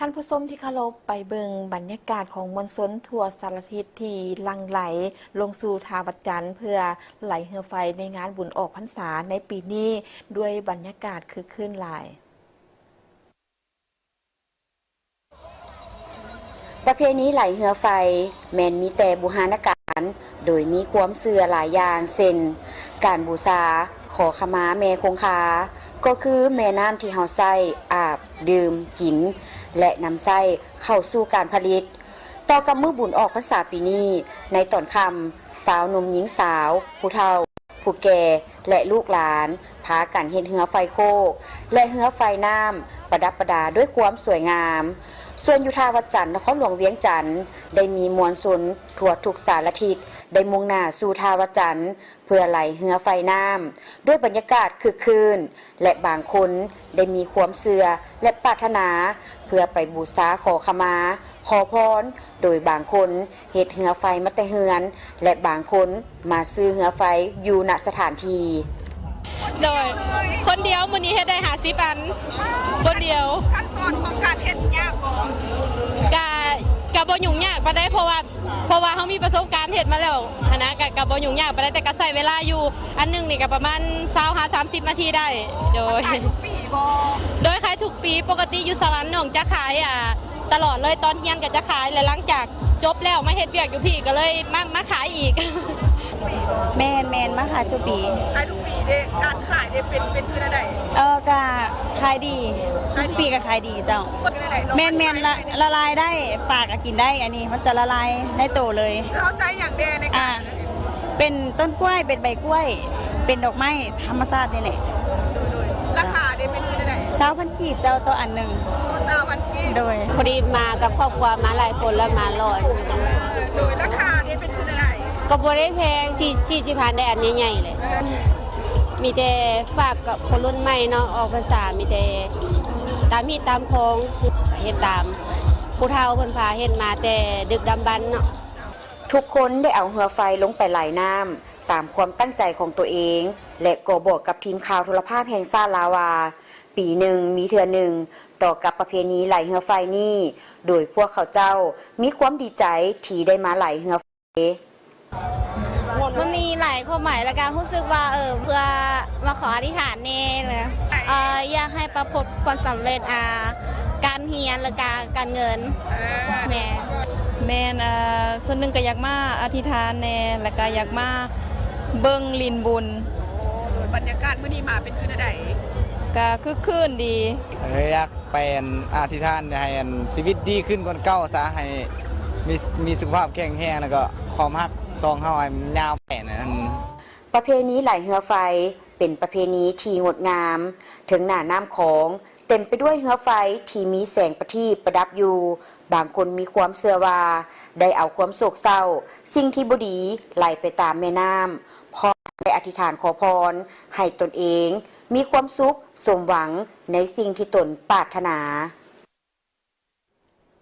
ທ່ານຜູ້ຊົມທີ່ເຄົາລົບ, ໄປເບິ່ງບັນຍາກາດຂອງມວນຊົນທົ່ວສາລະທິດທີ່ຫຼັ່ງໄຫຼລົງສູ່ທ່າວັດຈັນ ເພື່ອໄຫຼເຮືອໄຟໃນງານບຸນອອກພັນສາໃນປີນີ້ ດ້ວຍບັນຍາກາດຄຶກຄື້ນຫຼາຍ. ປະເພນີໄຫຼເຮືອໄຟແມ່ນມີແຕ່ບູຮານະການ, ໂດຍມີຄວາມເຊື່ອຫຼາຍຢ່າງ ເຊັ່ນ ການບູຊາ ຂໍຂະມາແມ່ຄົງຄາ ກໍຄືແມ່ນ້ຳທີ່ເຮົາໃຊ້ອາບ, ດື່ມ, ກິນ ແລະ ນຳໃຊ້ເຂົ້າສູ່ການຜະລິດ. ຕໍ່ກັບມື້ບຸນອອກພັນສາປີນີ້, ໃນຕອນຄ່ຳ, ຊາວໜຸ່ມຍິງສາວ, ຜູ້ເຖົ້າ, ຜູ້ແກ່ ແລະ ລູກຫຼານ ພາກັນເຮັດເຮືອໄຟໂຄກ ແລະ ເຮືອໄຟນ້ຳ ປະດັບປະດາດ້ວຍຄວາມສວຍງາມ. ສ່ວນຢູ່ທ່າວັດຈັນ ນະຄອນຫຼວງວຽງຈັນ ໄດ້ມີມວນຊົນທົ່ວທຸກສາລະທິດ ໄດ້ມຸ່ງໜ້າສູ່ທ່າວັດຈັນ ເພື່ອໄຫຼເຮືອໄຟນ້ຳ ດ້ວຍບັນຍາກາດຄຶກຄື້ນ ແລະ ບາງຄົນໄດ້ມີຄວາມເຊື່ອ ແລະ ປາດຖະໜາ ເພື່ອໄປບູຊາ ຂໍຂະມາ ຂໍພອນ, ໂດຍບາງຄົນເຮັດເຮືອໄຟມາແຕ່ເຮືອນ ແລະ ບາງຄົນມາຊື້ເຮືອໄຟຢູ່ ນະ ສະຖານທີ່. ໂດຍ ຄົນດຽວ ມື້ນີ້ເຮັດໄດ້ຫ້າສິບອັນ ຄົນດຽວ. ຂັ້ນຕອນຂອງການເຮັດນີ້ຍາກບໍ່? ກະ ກະບໍ່ຫຍຸ້ງຍາກປານໃດ ເພາະວ່າ ເພາະວ່າເຮົາມີປະສົບການເຮັດມາແລ້ວຫັ້ນນະ ກະ ກະບໍ່ຫຍຸ້ງຍາກປານໃດ ແຕ່ກະໃຊ້ເວລາຢູ່ ອັນໜຶ່ງນີ້ກະປະມານຊາວຫາສາມສິບນາທີໄດ້. ໂດຍ ຂາຍທຸກປີບໍ່? ໂດຍ ຂາຍທຸກປີ. ປົກກະຕິຢູ່ສະຫວັນນ້ອງຈະຂາຍ ອ່າ ຕະຫຼອດເລີຍ, ຕອນຮຽນກະຈະຂາຍ ແລະ ຫຼັງຈາກຈົບແລ້ວມາເຮັດວຽກຢູ່ພີ້ ກະເລີຍມາ ມາຂາຍອີກ. ແມ່ນໆ ມາຂາຍທຸກປີ. ຂາຍທຸກປີເດ້. ການຂາຍເດ້ ເປັນ ເປັນຄືແນວໃດ? ເອີ ກະຂາຍດີ. ຂາຍດີ. ທຸກປີກະຂາຍດີເຈົ້າ. ແມ່ນໆ ລະ ລະລາຍໄດ້, ປາກະກິນໄດ້. ອັນນີ້ມັນຈະລະລາຍໃນໂຕເລີຍ. ເຮົາໃຊ້ຫຍັງແດ່ໃນການ ອ່າ ເປັນຕົ້ນກ້ວຍ, ເປັນໃບກ້ວຍ, ເປັນດອກໄມ້ທຳມະຊາດນີ້ແຫຼະ. ໂດຍໆ. ລາຄາເດ້ ເປັນຈັ່ງໃດ? ຊາວພັນກີບເຈົ້າ ຕໍ່ອັນໜຶ່ງ. ຊາວພັນກີບ. ໂດຍ. ພໍດີມາກັບຄອບຄົວ ມາຫຼາຍຄົນແລ້ວ ມາຫຼາຍ. ໂດຍ. ລາຄາເດ້ ເປັນຈັ່ງໃດ? ກະບໍ່ໄດ້ແພງ ສີ່ ສີ່ສິບພັນ ໄດ້ອັນໃຫຍ່ໆເລີຍ. ມີແຕ່ຝາກກັບຄົນລຸ້ນໃໝ່ເນາະ, ອອກພັນສາມີແຕ່ຕາມຮີດຕາມຄອງ ເຮັດຕາມຜູ້ເຖົ້າເພິ່ນພາເຮັດມາແຕ່ດຶກດຳບັນເນາະ. ທຸກຄົນໄດ້ເອົາເຮືອໄຟລົງໄປໄຫຼນ້ຳຕາມຄວາມຕັ້ງໃຈຂອງຕົວເອງ ແລະ ກໍບອກກັບທີມຂ່າວໂທລະພາບແຫ່ງຊາດລາວວ່າ ປີໜຶ່ງມີເທື່ອໜຶ່ງ. ຕໍ່ກັບປະເພນີໄຫຼເຮືອໄຟນີ້, ໂດຍພວກເຂົາເຈົ້າມີຄວາມດີໃຈທີ່ໄດ້ມາໄຫຼເຮືອໄຟ. ມັນມີຫຼາຍຄວາມໝາຍ ແລ້ວກະຮູ້ສຶກວ່າ ເອີ ເພື່ອມາຂໍອະທິຖານແດ່ ເອີ ຢາກໃຫ້ປະສົບຜົນສຳເລັດ ອ່າ ການຮຽນ ແລ້ວກະການເງິນ. ແມ່ນ ແມ່ນ ອ່າ ສ່ວນໜຶ່ງກະຢາກມາອະທິຖານແດ່ ແລ້ວກະຢາກມາເບິ່ງຫຼິ້ນບຸນ. ໂອ້ ໂດຍ. ບັນຍາກາດມື້ນີ້ມາເປັນຄືແນວໃດ? ກະຄຶກຄື້ນດີ. ເອີ ຢາກ ໄປ ອັນ ອະທິຖານໃຫ້ ອັນ ຊີວິດດີຂຶ້ນກວ່າເກົ່າຊະ, ໃຫ້ມີ ມີສຸຂະພາບແຂງແຮງ ແລ້ວກໍຄວາມຮັກສອງເຮົາໃຫ້ມັນຍາວໄປນັ້ນ. ປະເພນີໄຫຼເຮືອໄຟເປັນປະເພນີທີ່ງົດງາມ, ເທິງໜ້ານ້ຳຂອງເຕັມໄປດ້ວຍເຮືອໄຟທີ່ມີແສງປະທີບປະດັບຢູ່. ບາງຄົນມີຄວາມເຊື່ອວ່າໄດ້ເອົາຄວາມໂສກເສົ້າ, ສິ່ງທີ່ບໍ່ດີໄຫຼໄປຕາມແມ່ນ້ຳ, ພ້ອມທັງໄດ້ອະທິຖານຂໍພອນໃຫ້ຕົນເອງມີຄວາມສຸກ ສົມຫວັງໃນສິ່ງທີ່ຕົນປາດຖະໜາ.